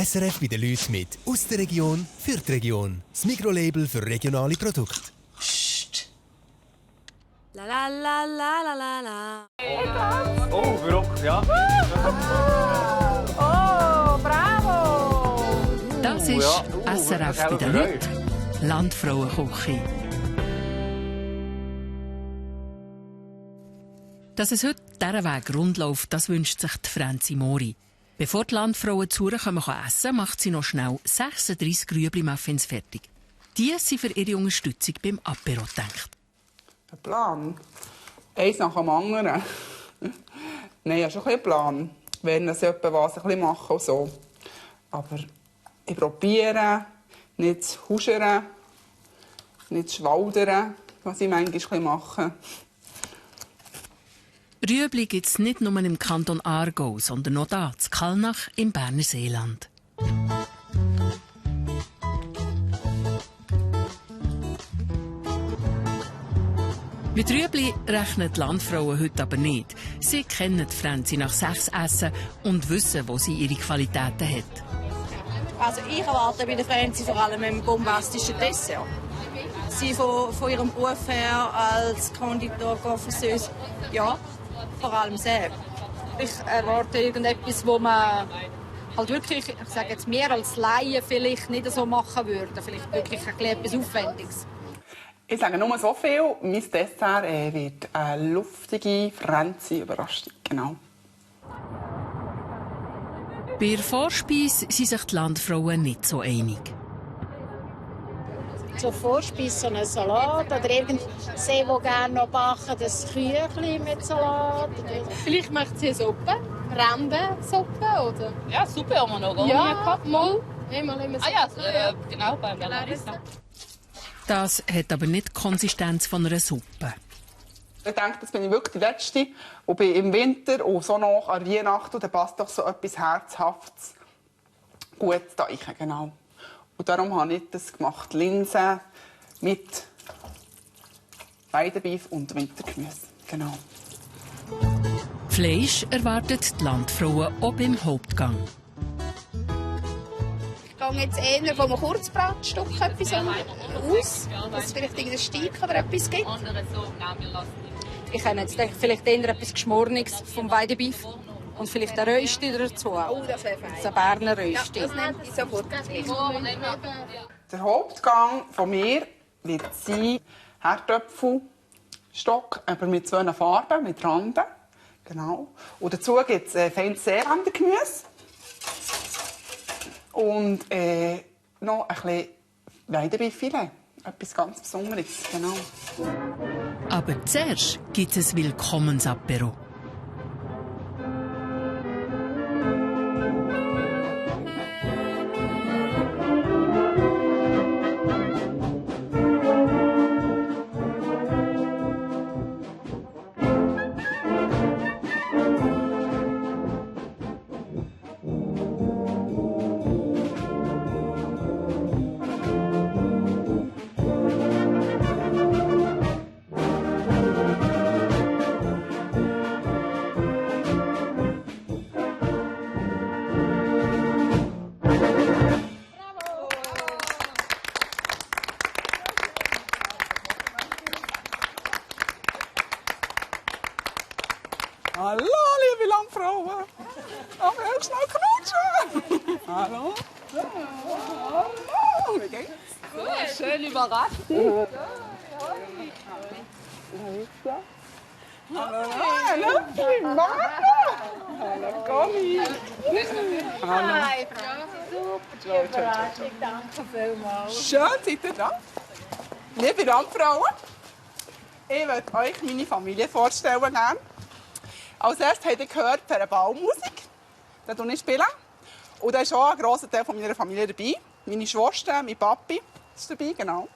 SRF bei den Leuten mit «Aus der Region für die Region». Das Mikrolabel für regionale Produkte. Psst. La la la la la la la. Oh, verrückt, ja. Oh, bravo! Das ist SRF bei den Leuten. Landfrauenküche. Dass es heute diesen Weg rund läuft, das wünscht sich die Franzi Mori. Bevor die Landfrauen zu ihr kommen essen, macht sie noch schnell 36 Rüebli-Muffins fertig. Die sind für ihre Unterstützung beim Apéro gedacht. Ein Plan? Eins nach dem anderen? Nein, ich habe schon ein Plan. Wenn es etwa was ein bisschen machen und so. Aber ich probiere, nicht zu huschern, nicht zu schwaldern, was ich manchmal mache. Rüebli gibt es nicht nur im Kanton Aargau, sondern auch hier, in Kallnach im Berner Seeland. Mit Rüebli rechnen die Landfrauen heute aber nicht. Sie kennen die Franzi nach 6 Essen und wissen, wo sie ihre Qualitäten hat. Also ich erwarte bei der Franzi vor allem einen bombastischen Dessert. Sie von ihrem Beruf her als Konditor, Coiffeuse, ja, vor allem sehr. Ich erwarte irgendetwas, wo man halt wirklich, ich sage jetzt mehr als Laie vielleicht nicht so machen würde. Vielleicht wirklich etwas Aufwendiges. Ich sage nur so viel, mein Dessert wird eine luftige Franzi-Überraschung. Genau. Bei der Vorspeise sind sich die Landfrauen nicht so einig. Zur Vorspeise so einen Salat oder irgendwie sie, die gerne noch backen, das Küchli mit Salat. Vielleicht möchte sie eine Suppe, Rendensuppe oder? Ja, Suppe haben wir noch gar nicht gehabt. Mal. Immer so. Genau, beim Galarista. Das hat aber nicht die Konsistenz von einer Suppe. Ich denke, das bin ich wirklich die Letzte. Und bin im Winter und so noch an Weihnachten, und dann passt doch so etwas Herzhaftes gut da rein, genau. Und darum habe ich das gemacht. Linsen mit Weidebeef und Wintergemüse. Genau. Fleisch erwartet die Landfrauen auch beim Hauptgang. Ich gehe jetzt eher von einem Kurzbratstück etwas aus, dass es vielleicht irgendein Steak oder etwas gibt. Ich habe jetzt vielleicht eher etwas Geschmorniges vom Weidebeef und vielleicht ein Rösti dazu. Oh, das wäre fein. Ein Berner Rösti. Ja, das nehme ich sofort. Der Hauptgang von mir wird sein Herdöpfelstock, aber mit so einer Farbe, mit Randen. Genau. Und dazu gibt es feines Seelandergemüse. Und noch ein bisschen Weidebeeffilet. Etwas ganz Besonderes. Genau. Aber zuerst gibt es ein Willkommensapero. Hallo, liebe Landfrauen. Aber erst noch knutschen. Hallo. Hallo. Wie geht's? Gut, schön überrascht. Hallo. Hallo, Marco. Hallo, Conny. Hallo. Hi, super Überraschung, danke vielmals. Schön, seid ihr da. Liebe Landfrauen, ich möchte euch meine Familie vorstellen. Als erstes habt ihr gehört für eine Ballmusik. Die spiele ich. Und da ist auch ein grosser Teil meiner Familie dabei. Meine Schwester, mein Papi ist dabei, genau.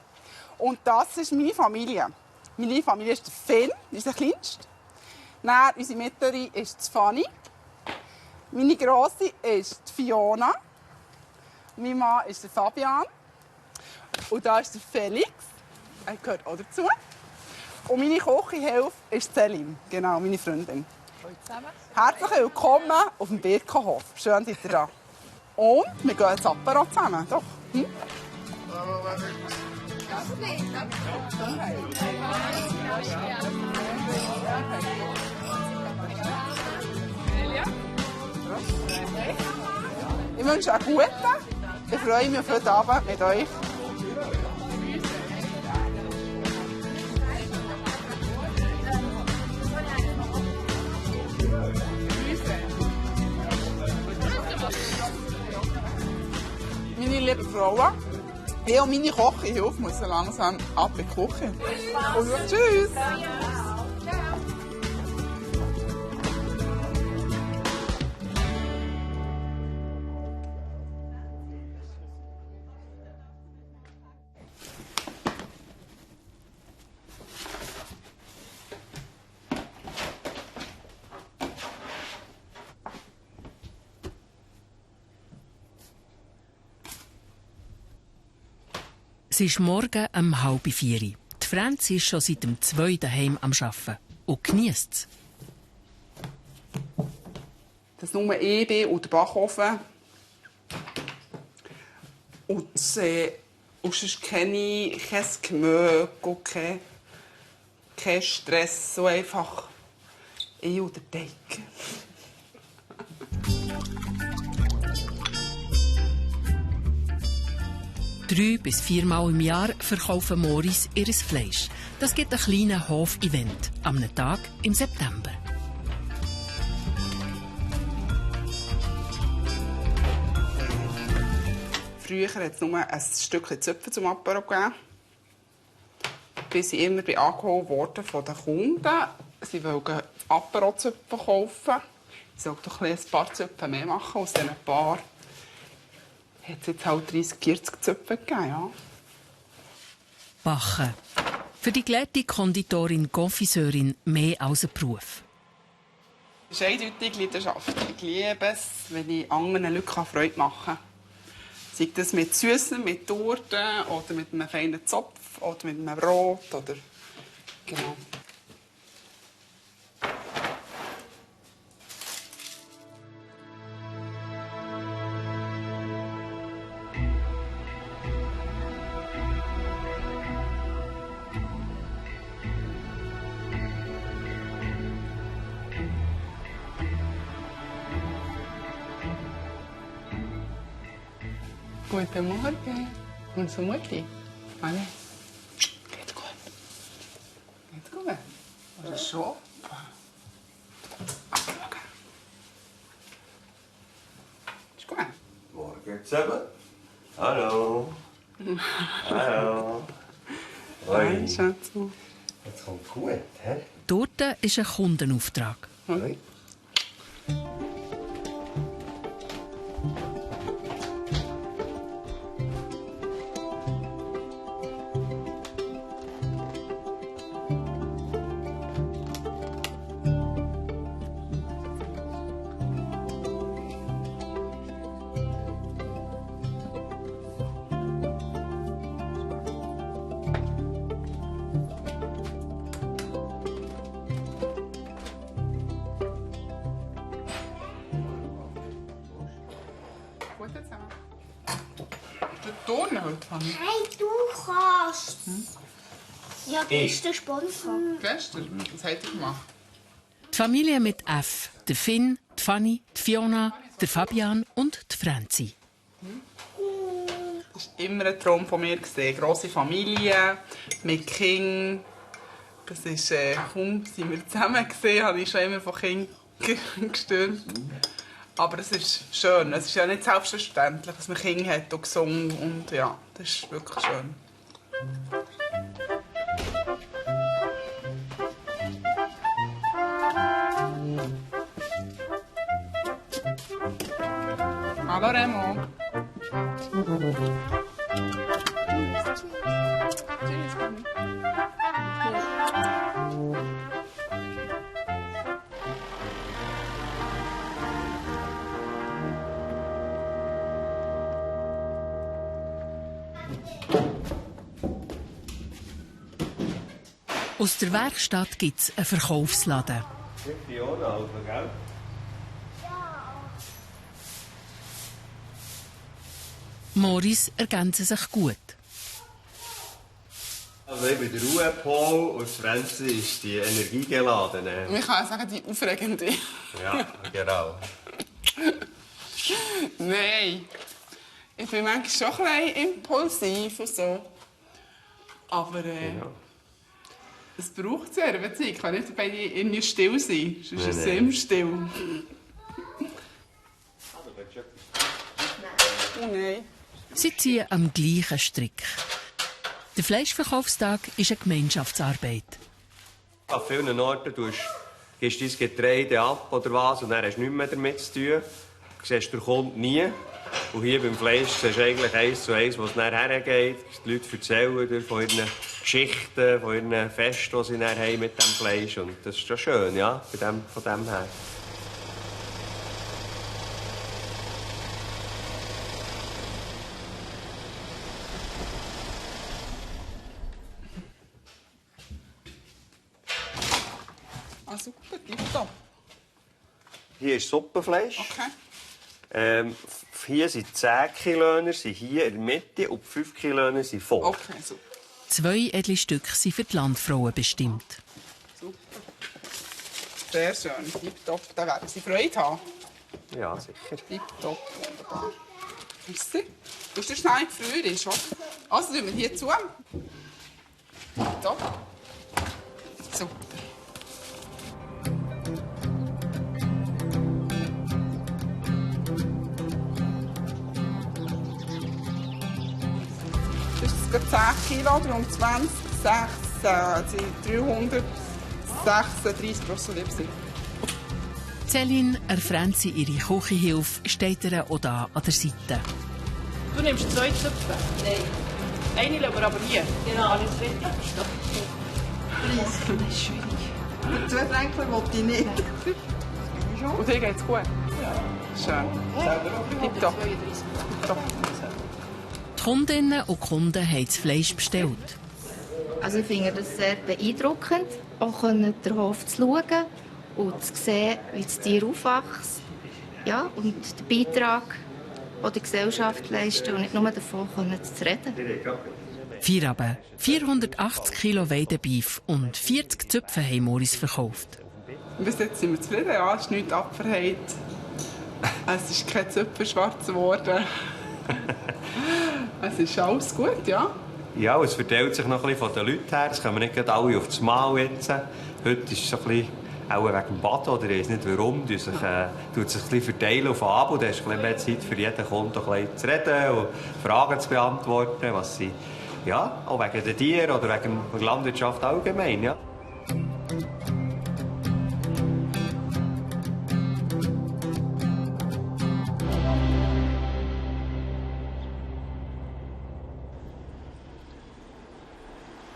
Und das ist meine Familie. Meine Familie ist der Finn, das ist der Kleinste. Dann unsere Mittlere ist die Fanny. Meine Grosse ist die Fiona. Mein Mann ist der Fabian. Und da ist der Felix. Er gehört auch dazu. Und meine Küchenhilfe ist Selim, genau, meine Freundin. Herzlich willkommen auf dem Birkenhof. Schön, seid ihr da. Und wir gehen ins Apero zusammen, doch. Hm? Ich wünsche einen guten. Ich freue mich auf heute Abend mit euch. Meine lieben Frauen, ich und meine Kochhilfe müssen langsam ab in die Küche. Und tschüss! Es ist morgen um 3:30. Die Franzi ist schon seit dem 2 daheim am Arbeiten und genießt es. Dass nur ich bin und der Backofen. Und sonst kein Gemüse und kein Stress. So einfach ich und der Teig. 3 bis 4 Mal im Jahr verkaufen Moris ihr Fleisch. Das gibt ein kleines Hof-Event am Tag im September. Früher hat es nur ein Stückchen Zöpfe zum Apero gegeben. Bis ich immer angeholt wurde von den Kunden. Sie wollten Apero-Zöpfe kaufen. Ich sollte doch ein paar Zöpfe mehr machen. Aus diesen paar hat es jetzt halt 30, 40 Zöpfe gegeben. Ja. Backen. Für die gelehrte Konditorin Confiseurin mehr als ein Beruf. Das ist eindeutig Leidenschaft. Ich liebe es, wenn ich anderen Leuten Freude machen kann. Sei das mit Süßen, mit Torten oder mit einem feinen Zopf oder mit einem Brot. Oder genau. Guten Morgen. Und so Mutti? Alle? Geht's gut? Geht's gut? Oder so? Abschauen. Ist gut? Morgen zusammen. Hallo. Hallo. Hi, Schatz. Jetzt kommt gut, hä? Dort ist ein Kundenauftrag. Hoi. Guten zusammen. Du Turnen heute, Fanny? Hey, du kannst. Ja, gestern Sponsor. Gestern? Was habt ihr gemacht? Die Familie mit F. Der Finn, die Fanny, die Fiona, der Fabian und die Franzi. Das war immer ein Traum von mir. Grosse Familie, mit Kindern. Das ist, kaum sind wir zusammen gesehen, habe ich schon immer von Kindern gestürmt. Aber es ist schön. Es ist ja nicht selbstverständlich, dass man Kinder hat und gesungen. Und ja, das ist wirklich schön. Hallo Remo. Tschüss. Aus der Werkstatt gibt es einen Verkaufsladen. Fiona, also, gell? Moris ergänzen sich gut. Also ich bin der Ruhepol und Franzi ist die energiegeladene. Ich kann sagen, die aufregende. Ja, genau. Nein. Ich bin manchmal schon ein bisschen impulsiv und so. Aber es braucht sehr eine Beziehung. Ich kann nicht beide irgendwie still sein. Sonst ist es immer still. Oh nein. Sie ziehen am gleichen Strick. Der Fleischverkaufstag ist eine Gemeinschaftsarbeit. An vielen Orten gibst du dein Getreide ab oder was und dann hast du nichts mehr damit zu tun. Du siehst den Kunden nie. Und hier beim Fleisch siehst du eigentlich 1:1, wo es nachher hergeht. Die Leute erzählen von ihren Geschichten, von ihren Festen, die sie nachher haben mit dem Fleisch. Und das ist schon schön, ja, von dem her. Ah, super, tipptopp. Hier ist Suppenfleisch. Okay. Hier sind 10 Kilöner, sind hier in der Mitte und 5 Kilöner sind voll. Okay, super. 2 edle Stücke sind für die Landfrauen bestimmt. Super. Sehr schön, tipptopp. Da werden sie Freude haben. Ja, sicher. Tipptopp, wunderbar. Merci. Du hast schnell gefriert, oder? Also, tun wir hier zu. Tipptopp. Super. Das ist gerade 10 Kilo, 320, 336 pro Solipsi. Céline, Franzi, ihre Küchenhilfe, steht ihr auch da an der Seite. Du nimmst 2 Zöpfe? Nein. Eine lassen wir aber hier. Genau. Alles richtig verstanden. Das ist schwierig. 2 Franken wollte ich nicht. Und dir geht's gut? Ja. Schön. Tipptopp. Die Kundinnen und Kunden haben das Fleisch bestellt. Also ich finde das sehr beeindruckend, auch den Hof zu schauen und zu sehen, wie das Tier aufwächst. Ja, und den Beitrag, den die Gesellschaft leistet und nicht nur davon zu reden. Feierabend. 480 Kilo Weidebeef und 40 Zöpfe haben Moris verkauft. Bis jetzt sind wir zufrieden, ja, es ist nichts abverheilt. Es ist kein Zöpfe schwarz geworden. Es ist alles gut, ja. Ja, es verteilt sich noch ein bisschen von den Leuten her. Das können wir nicht gerade alle auf das Mal jetzt. Heute ist es so ein bisschen, auch wegen dem Bad, oder ich weiß nicht warum, tut sich ein bisschen verteilen auf den Abend. Da hast du ein bisschen mehr Zeit für jeden Kunden ein bisschen zu reden und Fragen zu beantworten, was sie, ja, auch wegen den Tieren oder wegen der Landwirtschaft allgemein, ja.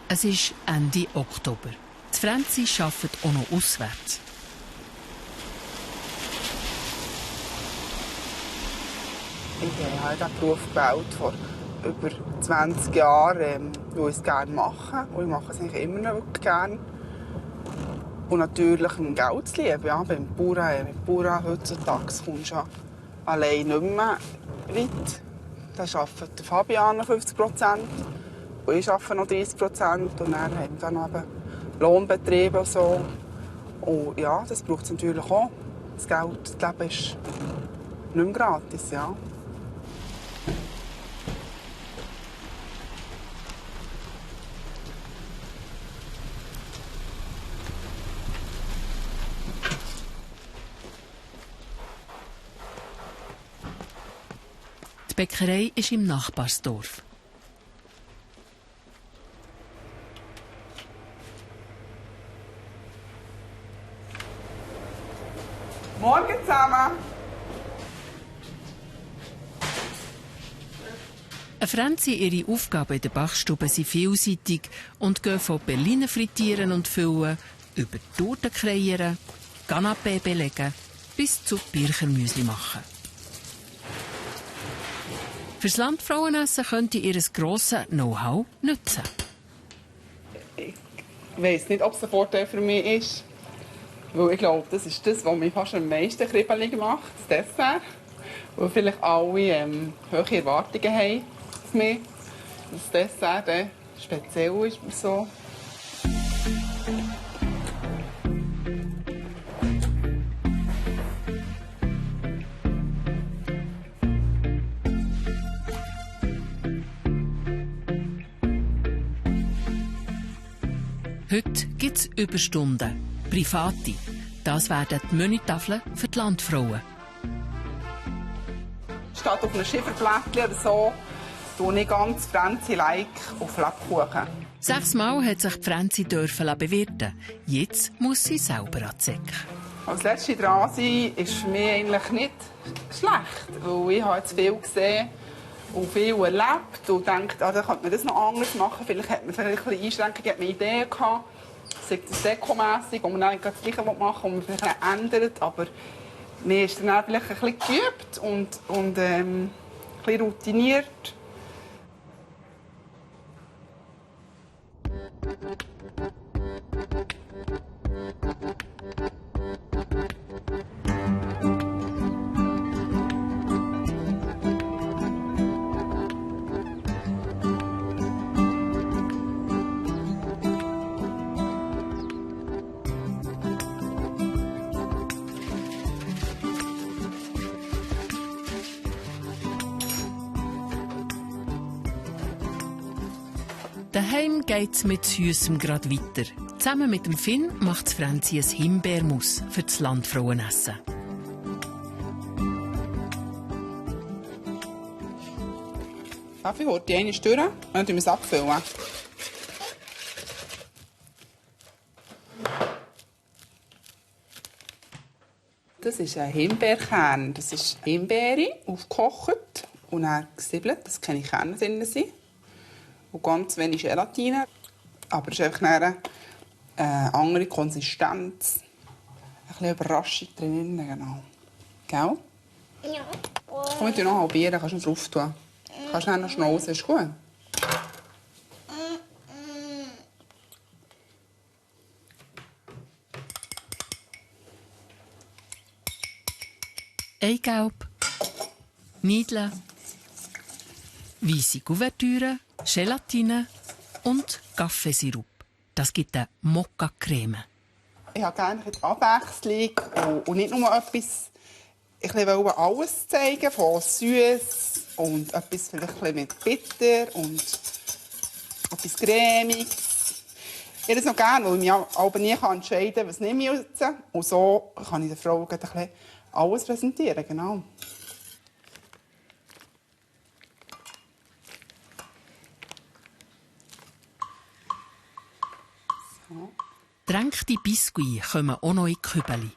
Es ist Ende Oktober. Die Franzi arbeitet auch noch auswärts. Ich habe diesen Beruf gewählt vor über 20 Jahren, weil ich es gerne mache. Und ich mache es eigentlich immer noch wirklich gerne. Und natürlich im Geld zu lieben. Ja, beim Bauern heutzutage kommst du allein nicht mehr weit. Da arbeitet Fabian noch 50%. Und ich arbeite noch 30%. Und dann haben wir dann noch Lohnbetriebe und so. Und ja, das braucht es natürlich auch. Das Geld, das Leben ist nicht mehr gratis, ja. Die Bäckerei ist im Nachbarsdorf. Morgen zusammen! Franzi, ihre Aufgaben in der Backstube sind vielseitig und gehen von Berliner frittieren und füllen, über Torten kreieren, Canapé belegen, bis zu Birchermüsli machen. Fürs Landfrauenessen könnte ihr grosses Know-how nützen. Ich weiss nicht, ob es ein Vorteil für mich ist. Weil ich glaube, das ist das, was mich fast am meisten kribbelig macht, das Dessert. Weil vielleicht alle hohe Erwartungen haben auf mich. Das Dessert dann speziell ist so. Heute gibt es Überstunden, private. Das werden die Menütafeln für die Landfrauen. Statt auf einem Schifferblättchen oder so, tue ich ganz Franzi-like auf Lebkuchen. 6 Mal hat sich die Franzi bewirten. Jetzt muss sie selber an die Säcke. Als Letzte dran sein ist für mich eigentlich nicht schlecht, weil ich habe jetzt viel gesehen und viel erlebt und denke, da könnte man das noch anders machen. Vielleicht hat man vielleicht ein bisschen Einschränkungen, hat man Ideen gehabt, sei das dekomässig, wo man dann das Gleiche machen will, und man vielleicht ändert, aber mir ist dann vielleicht ein bisschen geübt und ein bisschen routiniert. Daheim geht's mit Süßem grad weiter. Zusammen mit dem Finn macht Franzi ein Himbeermus für das Landfrauenessen. Kaffee holt die eine durch und dann tun wir es abfüllen. Das ist ein Himbeerkern. Das ist Himbeere aufgekocht und dann gesiebelt. Das keine Kerne drin sind. Und ganz wenig Gelatine. Aber es ist einfach eine andere Konsistenz. Ein bisschen Überraschung drin. Genau. Gell? Ja. Komm, ich noch halbieren, kannst du noch drauf tun. Kannst du noch schnauzen, ist gut. Eigelb, Niedeln, weisse Kuvertüre, Gelatine und Kaffeesirup. Das gibt eine Mokka-Creme. Ich habe gerne die Abwechslung und nicht nur etwas. Ich wollte alles zeigen, von süß und etwas vielleicht mit Bitter und etwas Cremiges. Ich habe das noch gerne, weil ich mich aber nie entscheiden kann, was nehme ich jetzt. Und so kann ich der Frau ein bisschen alles präsentieren. Genau. So. Tränkte Biskuit kommen auch noch in die Kübeli.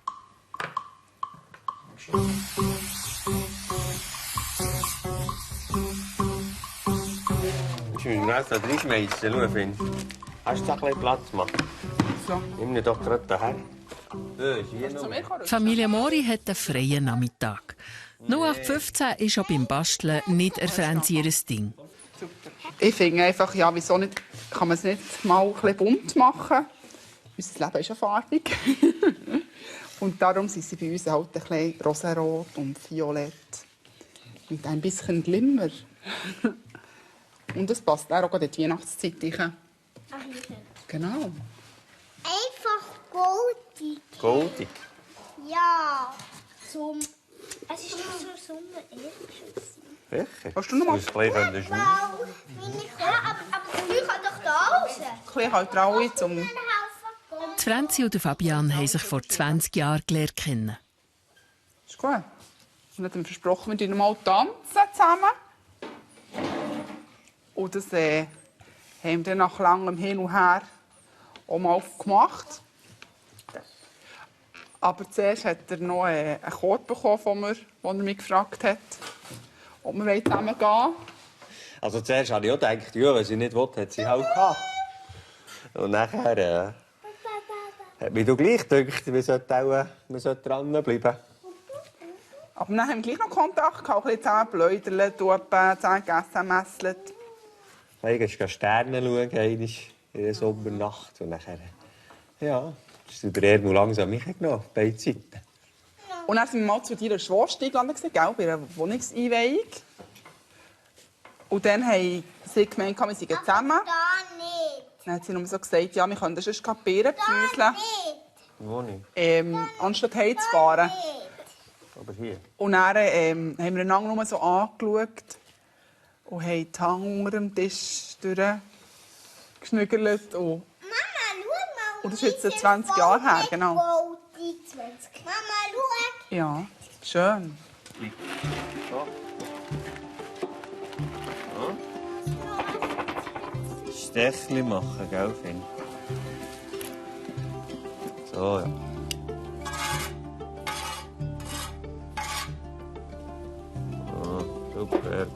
Ich muss noch so reinschmeissen, schau, Finn. Hast du da ein bisschen Platz machen? So. Nimm ihn doch gerade daher. Die Familie Mori hat einen freien Nachmittag. 0815 ist auch beim Basteln nicht Franzi ihr Ding. Ich finde einfach, ja, wieso nicht, kann man es nicht mal ein bisschen bunt machen? Unser Leben ist ja farbig. Und darum sind sie bei uns halt ein bisschen rosarot und violett. Und ein bisschen Glimmer. Und das passt auch in die Weihnachtszeit. Genau. Einfach goldig. Goldig? Ja. Es ist doch so Sommer Sicher? Hast du noch mal? Das Kleid könntest du nicht. Ja, aber früher kann doch da raus. Ein bisschen halt traurig zum... Die Franzi und Fabian haben sich vor 20 Jahren gelernt kennen. Ist gut. Und hat ihm versprochen, wir mal tanzen zusammen. Und das haben wir dann nach langem Hin und Her auch mal gemacht. Aber zuerst hat er noch einen Korb bekommen von mir, wo er mich gefragt hat, ob wir zusammen gehen wollen. Also zuerst habe ich auch gedacht, ja, wenn sie nicht will, hat sie halt gehabt. Und nachher hat mich gleich gedacht, wir sollten dranbleiben. Aber dann haben wir gleich noch Kontakt gehabt, ein bisschen zusammen pläudern, zusammen gegessen, messelt. Ich gehe Sterne schauen, in der Sommernacht. Und nachher, ja, ist der Erd langsam mich genommen, beide Seiten. Und dann sind wir mal zu deiner Schwester eingeladen, gell, bei einer Wohnungseinweihung. Und dann haben sie gemeint, wir seien zusammen. Dann hat sie nur so gesagt, ja, wir können das sonst Beeren pflüseln. Wo nicht? Anstatt heimzufahren. Aber hier. Und dann haben wir einander nur so angeschaut und haben die Hand unter dem Tisch durchgeschnüggelt. Und das ist jetzt 20 Jahre her, genau. Mama, schau. Ja, schön. So. Stechli machen, gell, Finn? So, ja. Oh, super.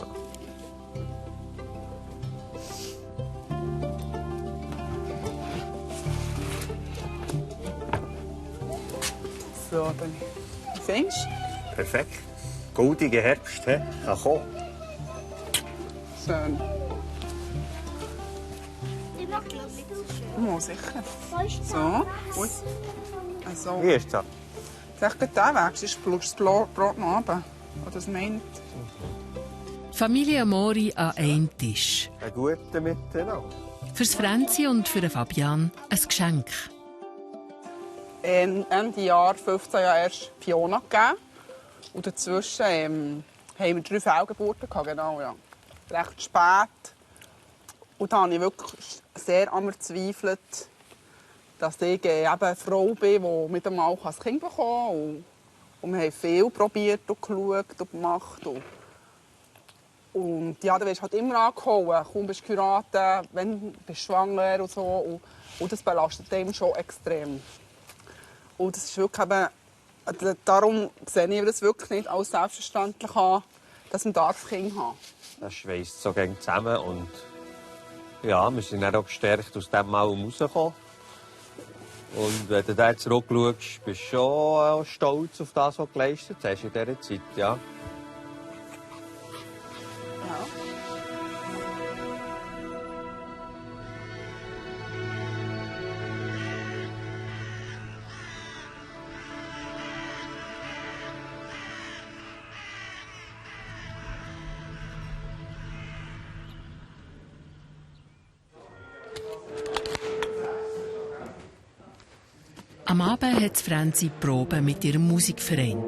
So, dann. Wie findest du? Perfekt. Goldiger Herbst, he? Kann kommen. Schön. Oh, sicher. So, gut. Also, Hier ist es. sag gut den Weg, sonst blutst das Brot noch runter. Oder das meint. Familie Mori an einem Tisch. Ein guter Miteinander. Fürs Franzi und für den Fabian ein Geschenk. Ende Jahr 15 Jahre erst Fiona gegeben. Und dazwischen haben wir 3 Fehlgeburten gehabt, genau, ja. Recht spät. Und da habe ich wirklich sehr an mir gezweifelt, dass ich eben eine Frau bin, die mit einem Mann ein Kind bekommen kann. Und wir haben viel probiert und geschaut und gemacht. Und ja, da wirst du halt immer angehauen. Kaum bist du geheiratet, wenn du bist schwanger und so. Und das belastet einem schon extrem. Und das ist wirklich eben, darum sehe ich das wirklich nicht als selbstverständlich an, dass man ein Kind haben darf. Das schweißt so gern zusammen und ja, wir sind dann auch gestärkt aus diesem Mal rausgekommen. Und wenn du da zurückschaust, bist du schon stolz auf das, was du geleistet hast in dieser Zeit, ja. Am Abend hat Franzi Probe mit ihrem Musikverein.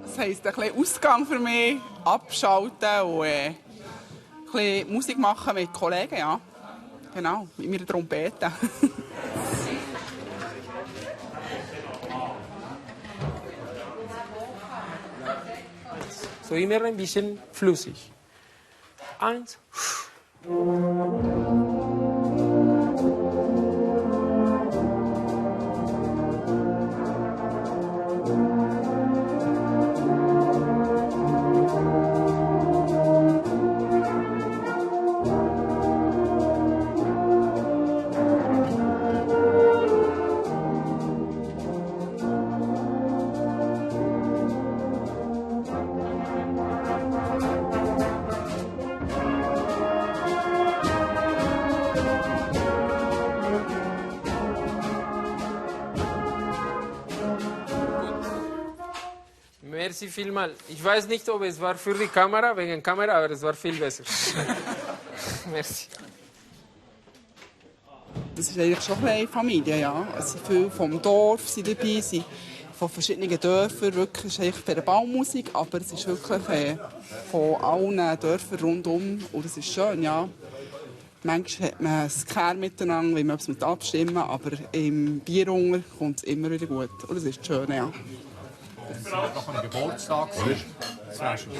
Das heisst, ein bisschen Ausgang für mich, abschalten und ein bisschen Musik machen mit Kollegen, ja. Genau, mit meiner Trompete. So immer ein bisschen flüssig. 1. Merci vielmals. Ich weiß nicht, ob es war für die Kamera, wegen Kamera, aber es war viel besser. Merci. Das ist eigentlich schon eine Familie, ja. Es sind viele vom Dorf sind dabei, sind von verschiedenen Dörfern. Wirklich, es ist eigentlich für eine Baumusik, aber es ist wirklich von allen Dörfern rundum. Und es ist schön, ja. Manchmal hat man ein Care miteinander, wie man es mit abstimmen, aber im Bierhunger kommt es immer wieder gut. Und das ist schön, ja. Das ist noch ein Geburtstag. Das Freshers.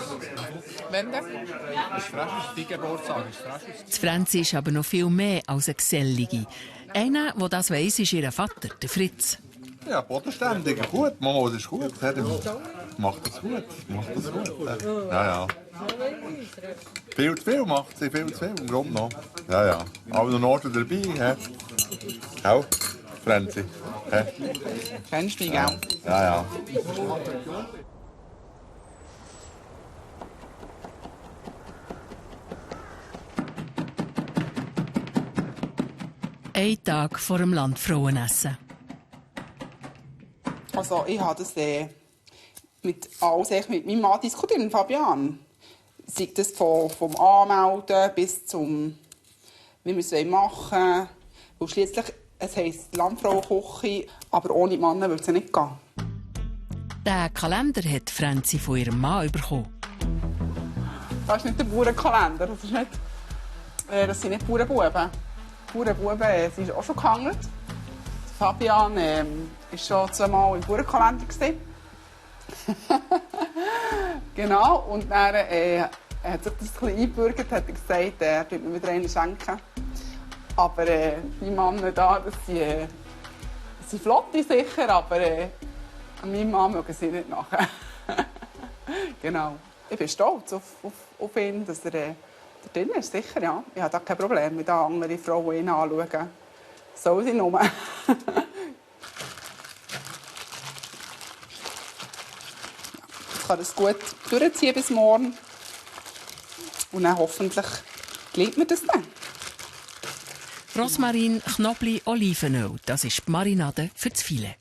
Wenn denn? Das Freshers, dein Geburtstag ist Freshers. Das Franzi ist aber noch viel mehr als eine Gesellige. Einer, der das weiss, ist ihr Vater, der Fritz. Ja, bodenständig. Gut, Mama, das ist gut. Macht das gut. Ja, ja. Viel zu viel macht sie, viel zu viel. Im Grunde noch. Ja, ja. Aber noch Orte dabei. Auch, Franzi. Kennst du mich, gell? Ja, ja. Ein Tag vor dem Landfrauenessen. Also ich habe das mit meinem Mann diskutiert, Fabian. Sei das vom Anmelden bis zum, wie wir es machen wollen. Weil schliesslich, es heisst Landfrauenküche, aber ohne Männer würde es nicht gehen. Den Kalender hat Franzi von ihrem Mann bekommen. Das ist nicht der Bauernkalender. Das sind nicht Bauernbuben. Bauernbuben sind auch schon gehandelt. Fabian war schon 2-mal im Bauernkalender. Genau. Und dann hat sich das ein bisschen eingebürgert, hat gesagt, er wird mir wieder einen schenken. Aber die Männer da, das sind flotte sicher, aber an meinem Mann mögen sie nicht nachher. Genau. Ich bin stolz auf ihn, dass er da drin ist, sicher, ja. Ich habe da kein Problem, wenn da andere Frauen ihn anschauen. Soll sie nur. Ich kann das gut durchziehen bis morgen. Und dann hoffentlich gelingt mir das dann. Rosmarin, Knoblauch, Olivenöl, das ist die Marinade für das Filet.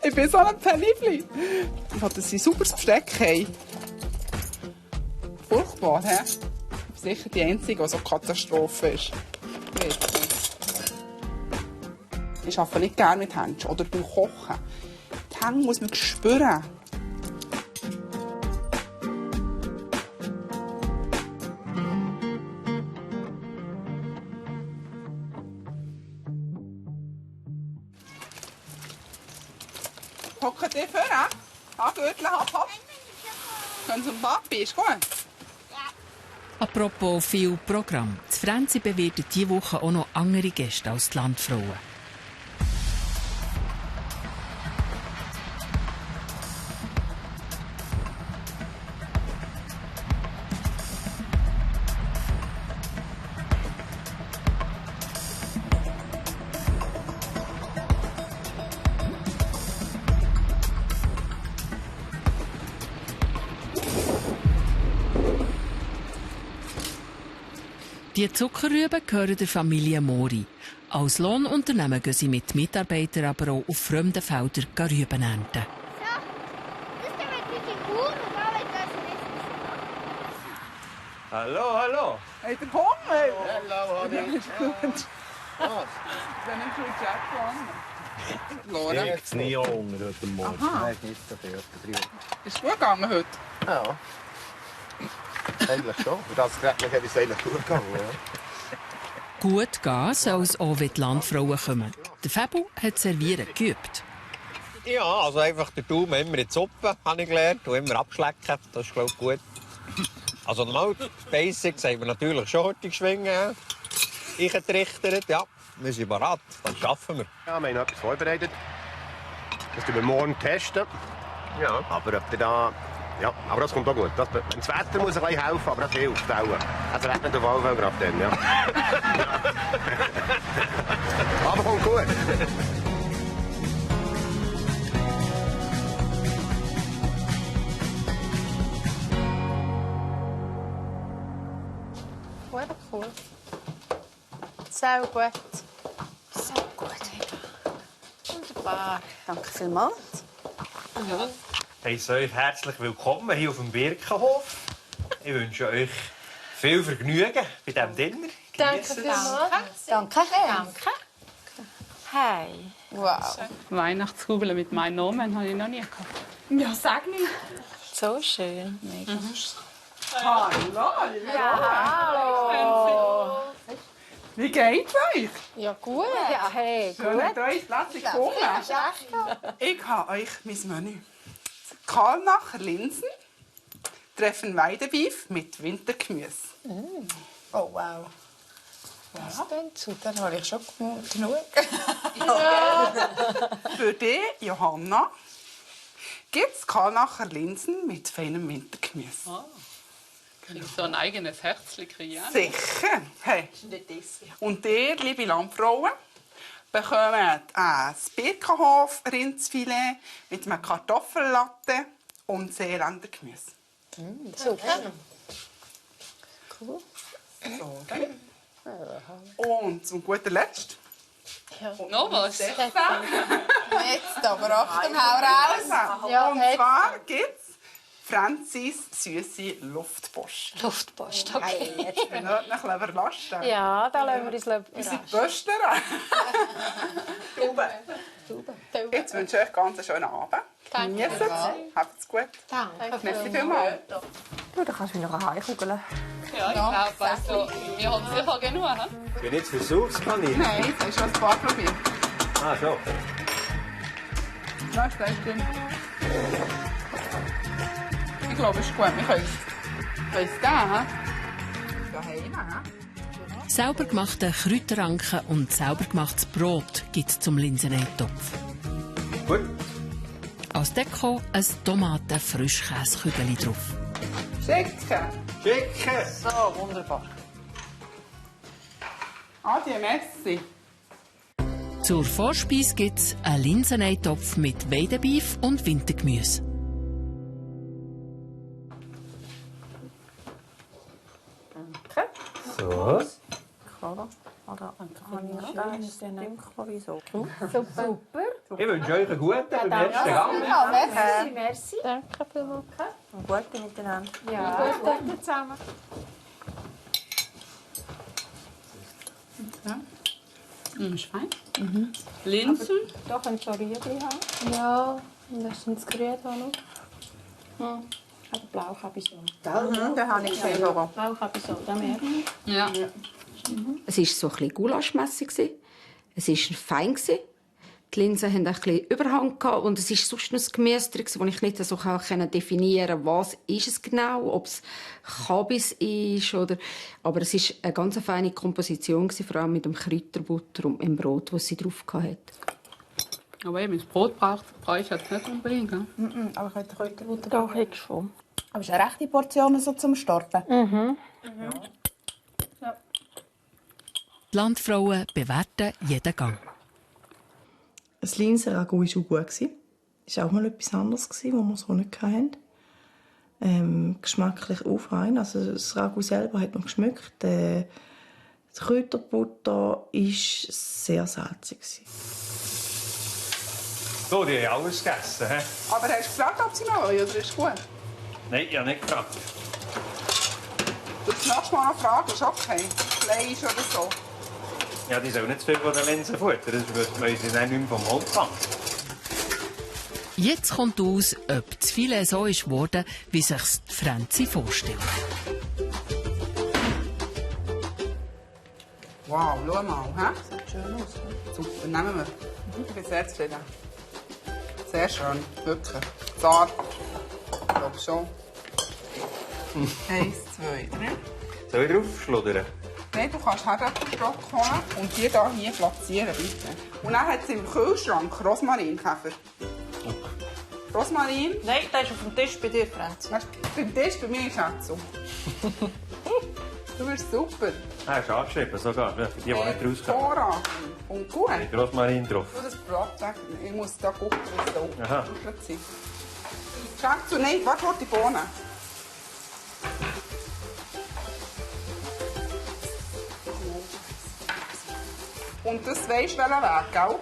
Ich bin so ein Pelifli. Ich wollte, dass sie ein sauberes Besteck haben. Furchtbar, hä? Sicher die einzige, die so eine Katastrophe ist. Ich arbeite nicht gerne mit Händen oder beim Kochen. Die Hände muss man spüren. Hocken die vor, hä? Angürteln, hopp. Können Sie zum Papi, ist gut? Apropos viel Programm. Die Franzi bewirtet diese Woche auch noch andere Gäste als die Landfrauen. Die Zuckerrüben gehören der Familie Mori. Als Lohnunternehmen gehen sie mit Mitarbeitern aber auch auf fremden Feldern Rüben ernten. Hallo, hallo. Habt ihr Hunger? Hallo, Adi. Ja, ist gut. Was? Wenn ich gut Jack Lora. Ich habe nie Hunger heute Morgen. Aha. Nein, nicht so viel. Ist gut gegangen heute? Ja. Eigentlich schon. Für das Gerät hätte es eigentlich gut gegangen. Ja. Gut gehen soll es auch, wenn die Landfrauen kommen. Der Fabu hat Servieren geübt. Ja, also einfach den Daumen immer in die Suppe, habe ich gelernt. Und immer abschlecken, das ist, glaube ich, gut. Also normal, die Basics haben wir natürlich schon heute geschwungen. Eingetrichtert, ja. Wir sind bereit, das schaffen wir. Ja, wir haben etwas vorbereitet. Das testen wir morgen testen. Ja. Aber ob da... Ja, aber das kommt auch gut. Das Wetter muss ein bisschen helfen, aber das hilft auch. Es regnet auf jeden Fall gerade dann, ja. Aber kommt gut. Cool. So gut. So gut. Wunderbar. Danke vielmals. Ja. Ich heiße euch herzlich willkommen hier auf dem Birkenhof. Ich wünsche euch viel Vergnügen bei diesem Dinner. Danke vielmals. Danke. Danke. Hey. Wow. Weihnachtskugel mit meinem Namen habe ich noch nie gehabt. Ja, sag nicht. So schön. Mega. Hallo. Ja, hallo. Wie geht's euch? Ja, gut. Ja, hey, schön, gut. dass ihr euch plötzlich gefunden. Ja, ich habe euch mein Menü. Kalnacher Linsen, treffen Weidebeef mit Wintergemüse. Mm. Oh, wow. Was denn? Dann habe ich schon genug. Ja. Für dich, Johanna, gibt es Kalnacher Linsen mit feinem Wintergemüse. Ah. Kriegst du ein eigenes Herzchen kreieren? Sicher. Hey. Und ihr, liebe Landfrauen, bekommen ein Birkenhof-Rindsfilet mit einem Kartoffellatte und Seeländer Gemüse. Super. Cool. So, dann. Und zum guter Letzt. Noch was? Jetzt aber Achtung, hau raus. Ja, und zwar gibt es Franzis süße Luftpost. Luftpost, okay. Jetzt bin ich nicht überlassen. Ja, da lassen wir uns überraschen. Wir sind Pöstler. Jetzt wünsche ich euch ganz einen schönen Abend. Danke. Genießt es. Habt es gut. Danke. Merci vielmals. Du, da kannst du mich noch heimkugeln. Ja, ich glaube, also, wir haben sicher genug. He? Ich bin nicht Versuchskaninchen. Nein, das ist schon ein paar probiert. Ah, schon. Nein, das stimmt. Ich glaube, es ist gut. Wir können es geben. Daheim, Selber gemachte Kräuterranken und selber gemachtes Brot gibt es zum Linseneintopf. Gut. Als Deko ein Tomaten-Frischkäsekügel drauf. Schicken. Schicken. So, wunderbar. Adi, merci. Zur Vorspeise gibt es einen Linseneintopf mit Weidebeef und Wintergemüse. So. Oder habe ich wieso? Super. Ich wünsche euch einen guten beim letzten Gang. Merci. Danke vielmals. Und gute miteinander. Ja, gut zusammen. Ist fein. Linsen. Da könnt ihr ein Rüebli haben. Ja, und das ist das Grün da noch. Aber blau habe ich so. Da habe ich gesehen. Blau habe ich so, da merke ich. Ja. Es war so ein bisschen gulaschmässig. Es war fein. Die Linsen hatten ein bisschen Überhang und es war sonst noch ein Gemüse drin, das ich nicht so definieren konnte, was ist es genau, ob es Kabis ist oder... Aber es war eine ganz feine Komposition, vor allem mit dem Kräuterbutter und dem Brot, das sie drauf hatte. Aber eben, das Brot brauche ich jetzt nicht unbedingt. Aber ich hätte Kräuterbutter. Doch, ich schon. Aber es ist eine rechte Portion so zum Starten. Die Landfrauen bewerten jeden Gang. Das Linsenragout war auch gut. Das war auch mal etwas anderes, was wir so nicht hatten. Geschmacklich auch fein. Also das Ragout selber hat man geschmeckt. Die Kräuterbutter war sehr salzig. So, die haben alles gegessen. He? Aber hast du gefragt, ob sie noch wollen, oder ist es gut? Nein, ich habe nicht gefragt. Du darfst mal noch fragen, ist okay. Fleisch oder so. Ja, die sollen nicht zu viel von den Linsen futtern, sonst müssen sie dann nicht mehr vom Mund fangen. Jetzt kommt aus, ob das Filet so ist geworden, wie sich die Franzi vorstellt. Wow, schau mal. He? Sieht schön aus. Super, nehmen wir. Ich bin sehr zufrieden. Sehr schön, wirklich. Zart. Ich glaube schon. 1, 2, 3. Soll ich drauf schludern? Nein, du kannst Herdöpfelstock holen und die hier platzieren, bitte. Und dann hat es im Kühlschrank Rosmarinkäfer. Rosmarin. Nein, der ist auf dem Tisch bei dir, Franzi. Beim Tisch bei mir ist es so. Du bist super. Ah, hast du angeschrieben, sogar. Ja, für die, die nicht rauskommen. Hervorragend. Und gut. Mit Rosmarin drauf. Du, das Brot, ich muss da gucken, was da Aha. ist. Schau zu, nein, warte, die Bohnen. Und das weisst du, welchen Weg, gell?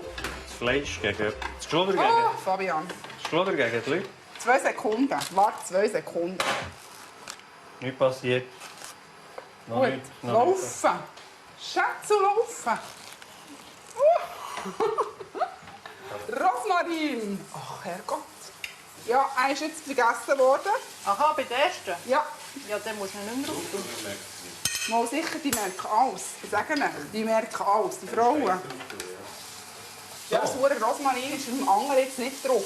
Das Fleisch gegen... Das Schluder gegen... Oh, Fabian. Das Schluder gegen die Leute. 2 Sekunden. Warte, 2 Sekunden. Nichts passiert. Noch Gut, nicht. Noch laufen. Schätze, laufen. Rosmarin. Ach, Herrgott. Ja, er ist jetzt vergessen worden. Aha, bei der ersten? Ja. Ja, den muss man nicht mehr drauf tun. Mal sicher, die merken alles. Ich sage ihnen, die merken alles, die Frauen. Ja, das hure Rosmarin ist im anderen jetzt nicht drauf.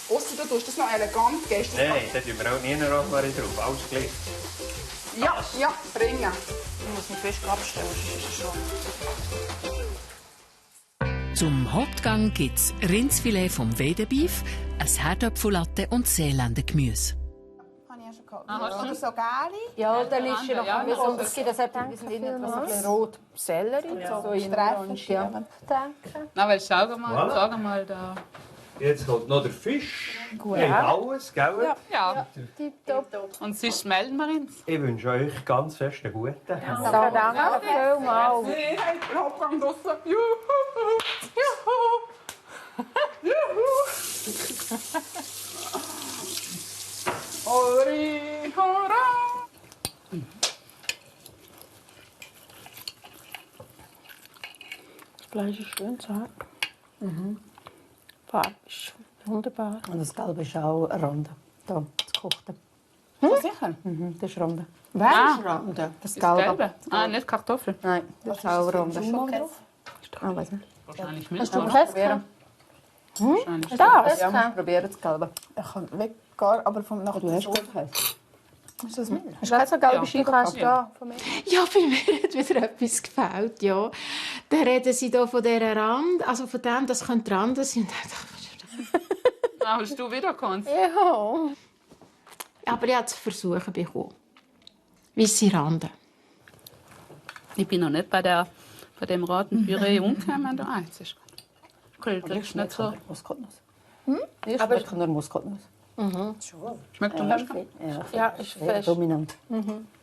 Ausser du tust das noch elegant. Nein, da tun wir auch nie einen Rosmarin drauf. Alles gleich. Ja, ja, bringen. Ich muss mich fest abstellen, sonst ist es schon. Zum Hauptgang gibt es Rindsfilet vom Weidebeef, ein Herdöpfellatte und Seeländer Gemüse. Habe ich ja schon gehabt. Oder so Gäli. Ja, dann ist ja noch ein bisschen, und es gibt das etwas innen, so ein bisschen rot Sellerie, so in Orange. Ja. Danke. Na, weil schau mal, Voilà. schau mal da. Jetzt kommt noch der Fisch. Gut. Wir haben alles, gell? Ja. Tipptopp. Und sonst melden wir uns. Ich wünsche euch ganz fest einen guten. Danke vielmals. Hey, der Hauptgang draussen. Juhu! Juhu! Juhu! Hori, hurra! Das Fleisch ist schön zart. Die Farbe ist wunderbar. Und das Gelbe ist auch Runde. Da, das Gekochte. Sicher? Das ist Runde. Was? Runde. Das Das Gelbe. Gelbe? Ah, nicht Kartoffeln. Nein, das ist auch Runde. Ah, weiß nicht. Wahrscheinlich Hast du Milch. Käse? Wahrscheinlich. Das? Ja, probieren das Gelbe. Ich kann vegan, aber vom nach Du hast gut Käse. Ist das Milch? Hast du keine so gelbe Scheibe? Ja, von mir. Ja, bei mir hat wieder etwas gefällt, ja. Dann reden sie hier von dieser Rand, also von dem, das könnte Rand sein. Ah, hast du wieder gekannt? Ja. Aber ich habe es versuchen bekommen. Weisse Rande. Ich bin noch nicht bei dem Ratenpüree umgekommen. Das ist gut. Das ist nicht so. Muskatnuss. Ich Aber ich kann nur Muskatnuss. Schmeckt du nicht? Ja, ist Sehr fest. dominant.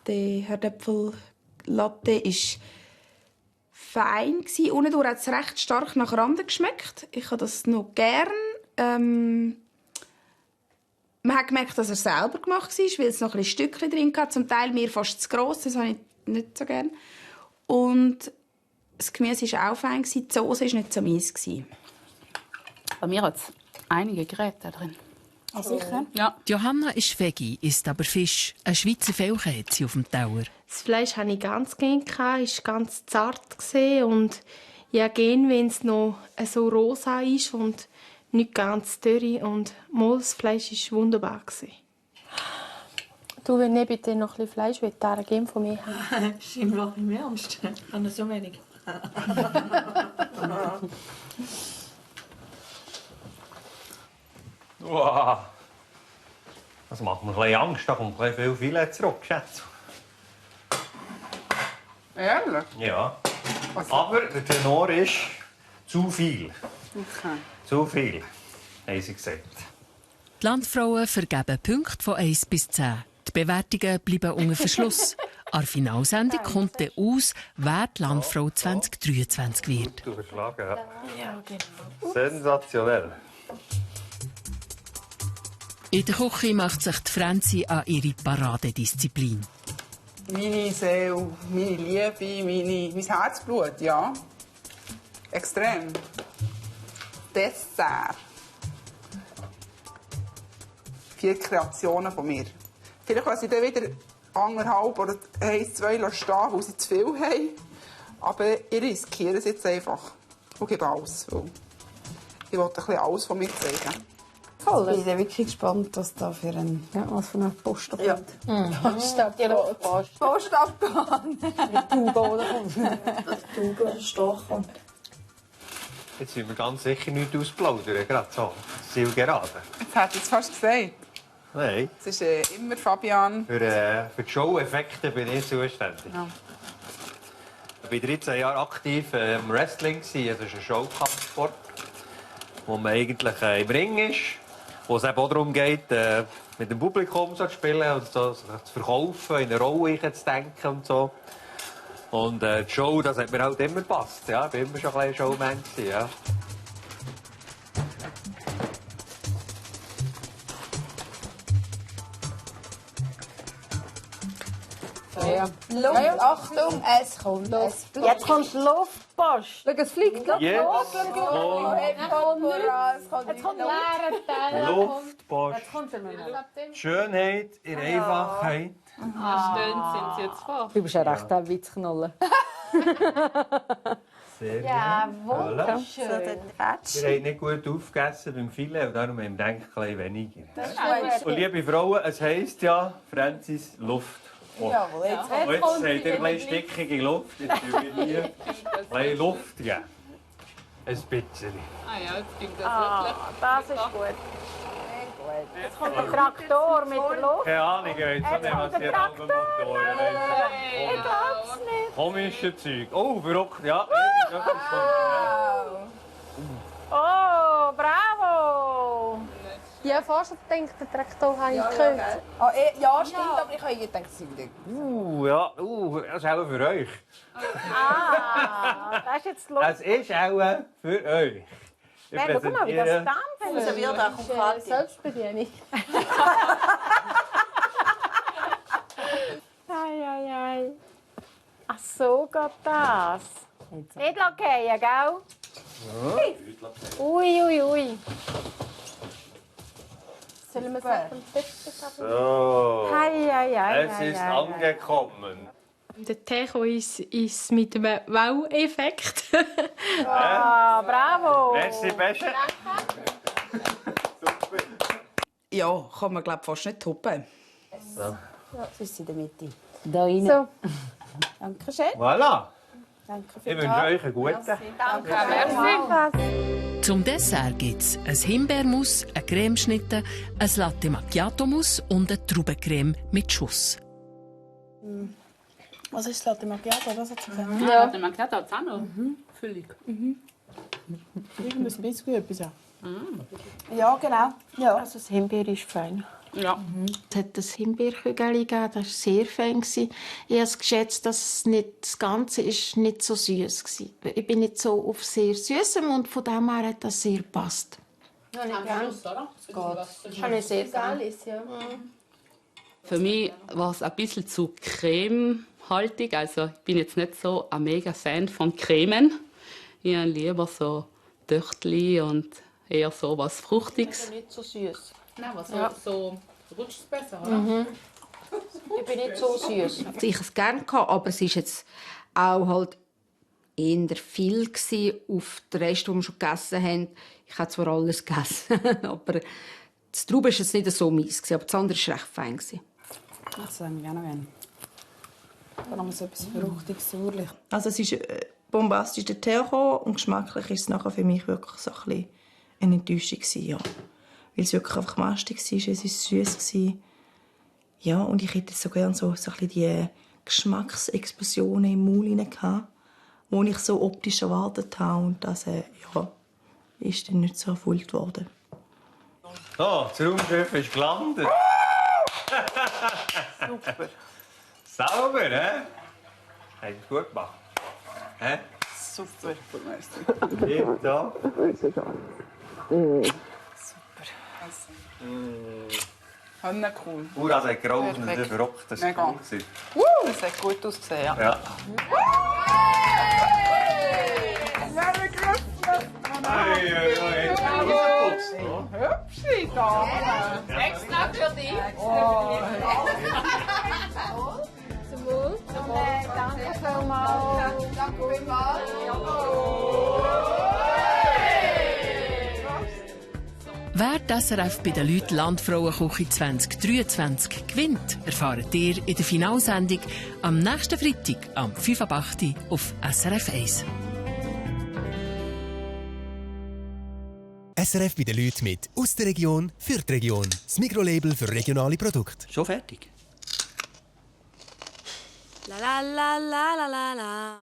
Der Herdäpfel-Latte war fein. Unten durch hat es recht stark nach Rande geschmeckt. Ich habe das noch gern. Man hat gemerkt, dass er selber gemacht war, weil es noch ein bisschen Stückchen drin hatte. Zum Teil mir fast zu gross, das habe ich nicht so gern. Und das Gemüse war auch fein. Die Soße war nicht so mies. Bei mir hat es einige Geräte drin. Ah, sicher? Ja. Die Johanna ist Veggie, isst aber Fisch. Ein Schweizer Felchen hat sie auf dem Teller. Das Fleisch hatte ich ganz gerne, es war ganz zart und ja, gerne, wenn es noch so rosa ist und nicht ganz dürre. Und das Fleisch war wunderbar. Du, wenn ich bitte noch ein bisschen Fleisch geben von mir haben. Scheinbar im Ernst. Ich habe so wenig. Wow. Das macht mir ein bisschen Angst, da kommt ein bisschen viel Filet zurück, Schätze. Ehrlich? Ja. Aber der Tenor ist zu viel. Okay. Zu viel, haben sie gesagt. Die Landfrauen vergeben Punkte von 1 bis 10. Die Bewertungen bleiben unter Verschluss. An der Finalsendung kommt dann aus, wer die Landfrau 2023 wird. Du verschlagen, ja. Ja, genau. Sensationell. In der Küche macht sich die Franzi an ihre Paradedisziplin. Meine Seele, meine Liebe, mein Herzblut, ja. Extrem. Dessert. 4 Kreationen von mir. Vielleicht lasse ich dann wieder 1,5 oder 1, 2 stehen, weil sie zu viel haben. Aber ich riskiere es jetzt einfach. Und gebe alles. Ich will ein bisschen alles von mir zeigen. Ich bin wirklich gespannt, was da für ein... Ja, was für eine Post kommt. Ja. Post abgegangen. Tuba oder Tuba stochen. Jetzt sind wir ganz sicher nicht ausplaudern, gerade so. Zielgerade. Jetzt hätte ich es fast gesagt. Nein. Es ist immer Fabian. Für die Show-Effekte bin ich zuständig. Ja. Ich war 13 Jahre aktiv im Wrestling. Das ist ein Showkampfsport, wo man eigentlich im Ring ist. Wo es eben auch darum geht, mit dem Publikum so zu spielen und so, sich zu verkaufen, in eine Rolle zu denken und so. Und die Show, das hat mir halt immer gepasst. Ja, ich war immer schon ein Showman. Ja. Ja. Luft, Achtung, es kommt. Jetzt kommt Luftpost. Schau, es fliegt. Jetzt Jetzt kommt leerer Luftpost. Schönheit in Einfachheit. Stöhnt sind sie jetzt vor. Du bist ja recht ein Witzknolle. Sehr Ja, gerne. wunderschön. Wir haben nicht gut aufgegessen beim Filet und darum haben wir gedacht, ein bisschen weniger. Das ist Und liebe Frauen, es heisst ja Francis Luft. Jawohl, jetzt Und jetzt habt ihr ein bisschen stickige Luft. Jetzt tun wir hier ein bisschen Luft geben. Ein bisschen. Ah ja, jetzt klingt das Ah, wirklich. das ist gut. Jetzt kommt der Traktor mit der Luft. Keine Ahnung, ich weiß auch nicht, was die Motoren Ich glaub's nicht. Komische Zeug. Oh, verrückt, ja. Oh, bravo! Ja, fast gedacht, der Traktor habe ich gehört. Ja, stimmt, aber ich habe gedacht, sie wieder. Ja, das ist auch für euch. Ah, das ist jetzt lustig. Das ist auch für euch. Ich Guck mal, wie das dampft. Das wird auch um Kathi. Selbstbedienung. Ei. Ach so geht das. Nicht lackieren, gell? Ui. Sollen wir es auf dem Tisch haben? So. Ei. Es ist angekommen. Der Techo ist mit einem Wow-Effekt. Ah, bravo! Merci, Besche. Ja, kann man glaube fast nicht toppen. So. Ja, das ist in der Mitte. Da rein. So. Danke schön. Voilà. Danke für Ich wünsche euch einen guten. Danke. Merci. Zum Dessert gibt es ein Himbeermus, eine Cremeschnitte, ein Latte Macchiato-Mousse und eine Traubencreme mit Schuss. Was ist das Latte Macchiato? Das hat sie gesagt. Ja, der Macchiato hat es auch noch. Füllig. Ich muss ein bisschen etwas haben. Ja, genau. Ja. Also das Himbeer ist fein. Ja. Es hat ein Himbeerkügel gegeben, das war sehr fein. Ich habe es geschätzt, dass das Ganze nicht so süß war. Ich bin nicht so auf sehr Süßem und von dem her hat das sehr gepasst. Ja, am Schluss, oder? Das habe ich sehr gerne. Für mich war es ein bisschen zu cremehaltig. Also ich bin jetzt nicht so ein mega Fan von Cremen. Ich habe lieber so Dörtli und eher so was Fruchtiges. Nicht so süß. Nein, aber so rutscht es besser, oder? Ich bin nicht so süß. Ich es gerne gehabt, aber es ist jetzt auch halt eher viel auf den Rest, den wir schon gegessen haben. Ich habe zwar alles gegessen, aber das Traube war jetzt nicht so mies, aber das andere war recht fein. Das haben wir auch noch gerne. Vor allem so etwas Fruchtiges, Sauerlich. Also es ist bombastisch der Tee gekommen und geschmacklich ist es nachher für mich wirklich so ein bisschen eine Enttäuschung gewesen, ja. Weil es wirklich einfach mastig war, es war süß. Ja, und ich hätte so gerne so ein bisschen die Geschmacksexplosionen im Mund gehabt, die ich so optisch erwartet habe. Und das ist dann nicht so erfüllt worden. So, das Raumschiff ist gelandet. Super. Sauber, hä? Habt ihr gut gemacht? Hä? Super. Geht da. Super. Cool. Das hat geraucht und Perfekt. verrockt. Das war Mega. cool. Das hat gut ausgesehen, ja. Ja. Merry Christmas! Hey. Hübsche Dame! Extra für dich. Zum Wohl. Danke vielmals. Danke vielmals. Wer das SRF bei den Leuten Landfrauenküche 2023 gewinnt, erfahrt ihr in der Finalsendung am nächsten Freitag am 5.8 Uhr auf SRF 1. SRF bei den Leuten mit «Aus der Region für die Region». Das Mikrolabel für regionale Produkte. Schon fertig? La la la la la la la.